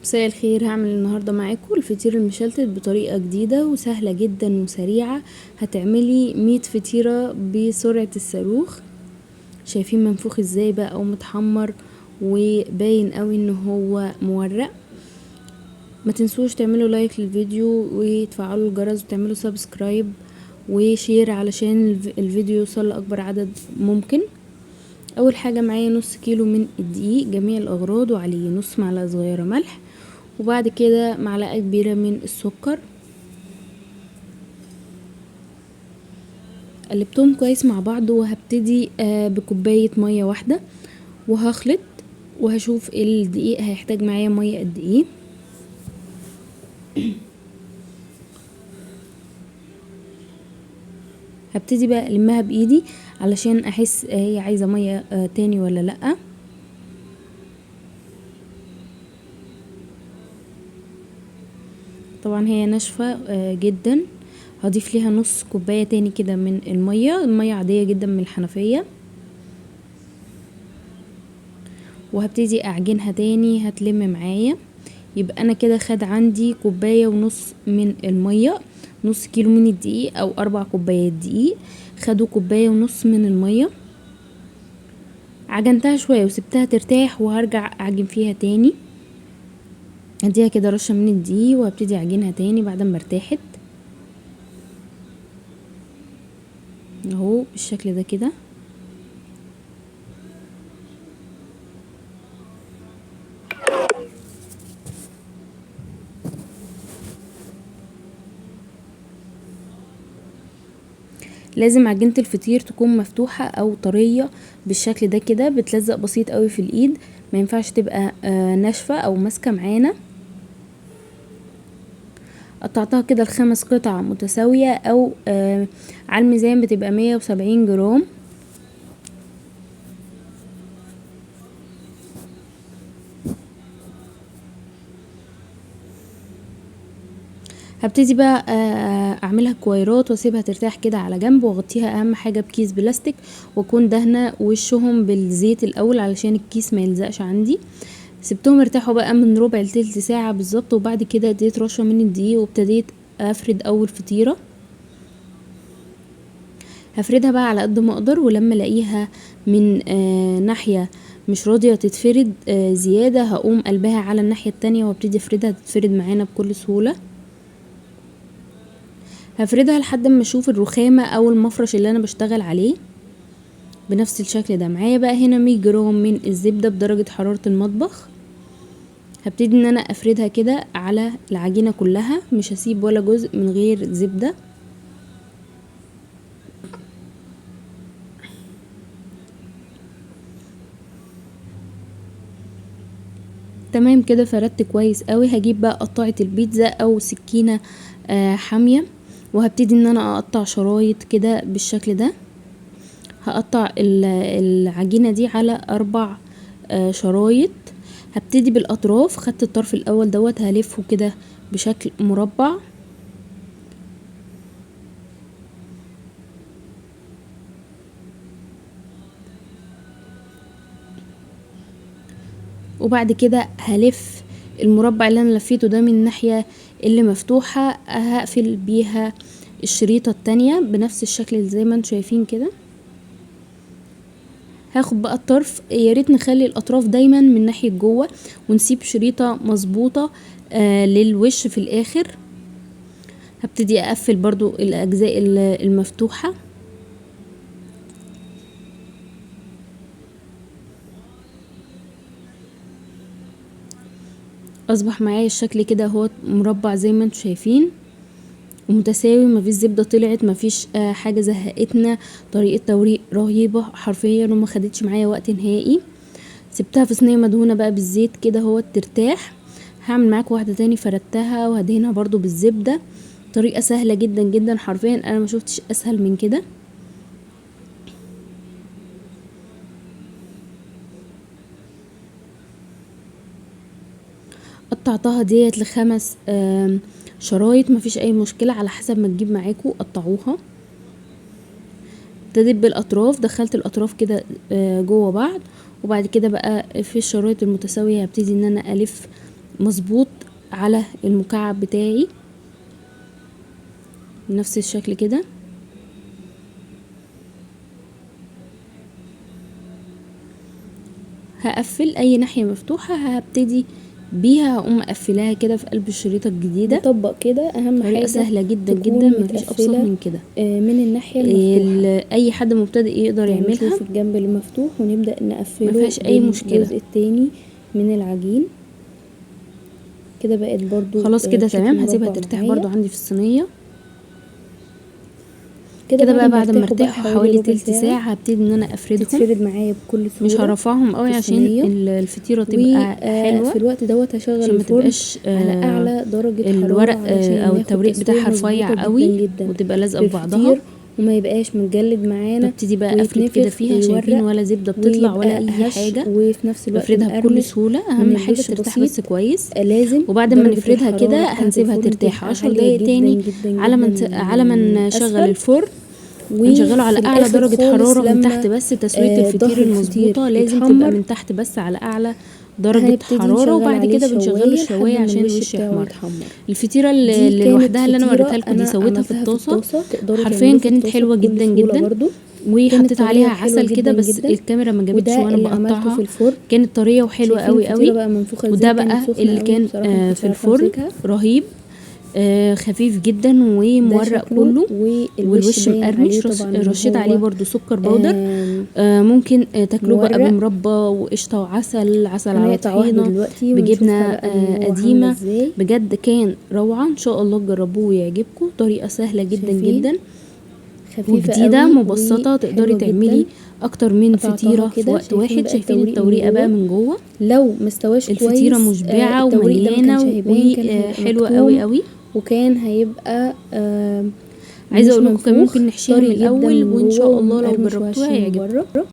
مساء الخير. هعمل النهاردة معاكم الفطير المشلتت بطريقة جديدة وسهلة جدا وسريعة. هتعملي 100 فطيرة بسرعة الصاروخ. شايفين منفوخ ازاي بقى ومتحمر وباين قوي ان هو مورق. ما تنسوش تعملوا like للفيديو وتفعلوا الجرس وتعملوا subscribe و share علشان الفيديو يوصل لأكبر عدد ممكن. اول حاجة معايا نص كيلو من الدقيق جميع الاغراض، وعليه نص معلقة صغيرة ملح، وبعد كده معلقة كبيرة من السكر. قلبتهم كويس مع بعض، وهبتدي بكوباية مية واحدة وهخلط وهشوف الدقيق هيحتاج معايا مية قد ايه. هبتدي بقى المها بايدي علشان احس هي عايزة مية تاني ولا لأ. طبعا هي ناشفة جدا. هضيف ليها نص كوباية تاني كده من المية، المية عادية جدا من الحنفية، وهبتدي اعجنها تاني هتلم معايا. يبقى انا كده خد عندي كوباية ونص من المية، نص كيلو من الدقيق او 4 كوبايات دقيق خدوا كوباية ونص من المية. عجنتها شوية وسبتها ترتاح، وهرجع اعجن فيها تاني. اديها كده رشة من الدقيق وهبتدي اعجنها تاني بعد ما ارتاحت اهو بالشكل ده كده. لازم عجينة الفطير تكون مفتوحة او طرية بالشكل ده كده، بتلزق بسيط قوي في الايد، ما ينفعش تبقى ناشفة او ماسكة معانا. قطعتها كده لخمس قطع متساوية او على الميزان بتبقى 170 جرام. هبتدي بقى اعملها كويرات واسيبها ترتاح كده على جنب، واغطيها اهم حاجة بكيس بلاستيك، واكون دهنة وشهم بالزيت الاول علشان الكيس ما يلزقش عندي. سبتهم ارتاحوا بقى من ربع لتلت ساعة بالظبط، وبعد كده اديت رشة من الدقيق وابتديت افرد اول فطيرة. هفردها بقى على قد ما اقدر، ولما الاقيها من ناحية مش راضية تتفرد زيادة هقوم قلبها على الناحية التانية وابتدي افردها، تتفرد معانا بكل سهولة. هفردها لحد ما اشوف الرخامة او المفرش اللي انا بشتغل عليه بنفس الشكل ده. معايا بقى هنا 100 جرام من الزبدة بدرجة حرارة المطبخ. هبتدي ان انا افردها كده على العجينة كلها، مش هسيب ولا جزء من غير زبدة. تمام كده فردت كويس قوي. هجيب بقى قطاعة البيتزا او سكينة حامية، وهبتدي ان انا اقطع شرايط كده بالشكل ده. هقطع العجينة دي على 4 شرايط. هبتدي بالاطراف. خدت الطرف الاول دوت هلفه كده بشكل مربع، وبعد كده هلف المربع اللي انا لفيته ده من الناحية اللي مفتوحة، هقفل بيها الشريطة التانية بنفس الشكل زي ما انتم شايفين كده. هاخد بقى الطرف، يا ريت نخلي الاطراف دايما من ناحية جوه ونسيب شريطة مظبوطة للوش في الاخر. هبتدي اقفل برضو الاجزاء المفتوحة. اصبح معايا الشكل كده اهو مربع زي ما انتم شايفين ومتساوي، مفيش زبدة طلعت، مفيش حاجة زهقتنا. طريقة توريق رهيبة حرفيا وما خدتش معايا وقت نهائي. سبتها في صينية مدهونة بقى بالزيت كده اهو ترتاح. هعمل معاكم واحدة تاني فردتها وهدهنها برضو بالزبدة. طريقة سهلة جدا جدا حرفيا، انا ما شفتش اسهل من كده. قطعتها ديت لخمس شرايط، مفيش اي مشكلة على حسب ما تجيب معاكم قطعوها. ابتديت بالاطراف، دخلت الاطراف كده جوه بعض، وبعد كده بقى في الشرايط المتساوية هبتدي ان انا الف مظبوط على المكعب بتاعي بنفس الشكل كده. هقفل اي ناحية مفتوحة هبتدي بيها، هقوم مقفلاها كده في قلب الشريطة الجديدة. نطبق كده. اهم طريقة حاجة سهلة جدا تكون جدا، مفيش ابسط متقفلة، من كده. من الناحية المفتوحة. اي حد مبتدئ يقدر يعني يعملها، نشوف الجنب المفتوح ونبدأ نقفله مفيهاش اي مشكلة. بالجزء التاني من العجين كده. بقت برضو خلاص كده بشكل تمام. هسيبها مربع ترتاح معايا. برضو عندي في الصينية كده كده بعد بقى. ما بعد ما ارتاحوا بقى ارتاحوا حوالي حوالي ربع تلت ساعة، ساعة هبتدي ان انا افردهم. تتفرد معايا بكل مش سهولة هرفعهم قوي في عشان الصينية. الفطيرة تبقى حلوة، في الوقت دوت هشغل عشان ما الفرن تبقاش، على اعلى درجة حرارة الورق، علشان او ناخد التوريق تسوية بتاعها رفيع مظبوطة قوي جدا جدا وتبقى لازقة في بعضها، للفطير وما يبقاش متجلد معانا ببتدي بقى افرد كده ويتنفخ فيها. شايفين ويورق ولا زبدة بتطلع ولا ويبقى اي هش، حاجة. وفي نفس الوقت بفردها بكل مقرمش سهولة. من اهم حاجة الوش ترتاح بسيط. بس كويس. لازم وبعد ما درجة نفردها الحرارة كده بتاعة هنسيبها الفرن ترتاح تبقى 10 عالية دقايق جدا تاني جدا جدا على ما من نشغل أسفل. الفرن. هنشغله على وفي اعلى الآخر درجة خالص حرارة من لما، تحت بس. تسوية الفطير ظهر الفطير المظبوطة لازم تبقى يتحمر، من تحت بس على اعلى درجة هنبتدي حرارة، نشغل وبعد عليه كده بنشغله الشواية الشواية لحد ما عشان الوش الوش بتاعه يحمر. يتحمر. الفطيرة دي اللي كانت لوحدها اللي انا فطيرة وريتها لكم دي أنا سويتها في عملتها في الطاسة، الطاسة، تقدروا حرفيا تعملوها في كانت الطاسة حلوة بكل جدا سهولة جدا. برضو. وحطيت كانت طرية عليها وحلوة عسل كده جدا بس جدا. الكاميرا ما جابتش وده وانا اللي عملته بقطعها، في الفرن. كانت طرية وحلوة شايفين قوي الفطيرة قوي. بقى منفوخة وده ازاي؟ كانت بقى سخنة اللي قوي كان بصراحة، ما كنتش في عارفة الفرن امسكها. رهيب، خفيف جدا ده ومورق شكله كله، والوش والوش باين عليه مقرمش. طبعا إن رشيت هو، عليه برضو سكر باودر. ممكن تاكلوه بقى مورق. بمربى وقشطة وعسل، عسل على هنقطع واحدة طحينة، دلوقتي ونشوفها بجبنة، بقى من جوه عاملة قديمة. ازاي. بجد كان روعة، ان شاء الله تجربوه ويعجبكم. طريقة سهلة جدا شايفين؟ جدا خفيفة وجديدة قوي مبسطة، تقدري وحلوة تعملي جدا. اكتر من قطعتها فطيرة في كده. وقت شايفين واحد. بقى شايفين التوريق من التوريقة بقى جوه؟ من جوه؟ لو مستواش الفطيرة كويس، مشبعة التوريق ده ما كانش ومليانة هيبان، كان هيبقى وحلوة مكتوم قوي قوي. وكان هيبقى عايزة مش اقول لكم كمان منفوخ، ممكن نحشيها طري من جدا الاول، من وان جوه شاء الله لو ومقرمش جربتوها وهش من هيعجبكم. بره.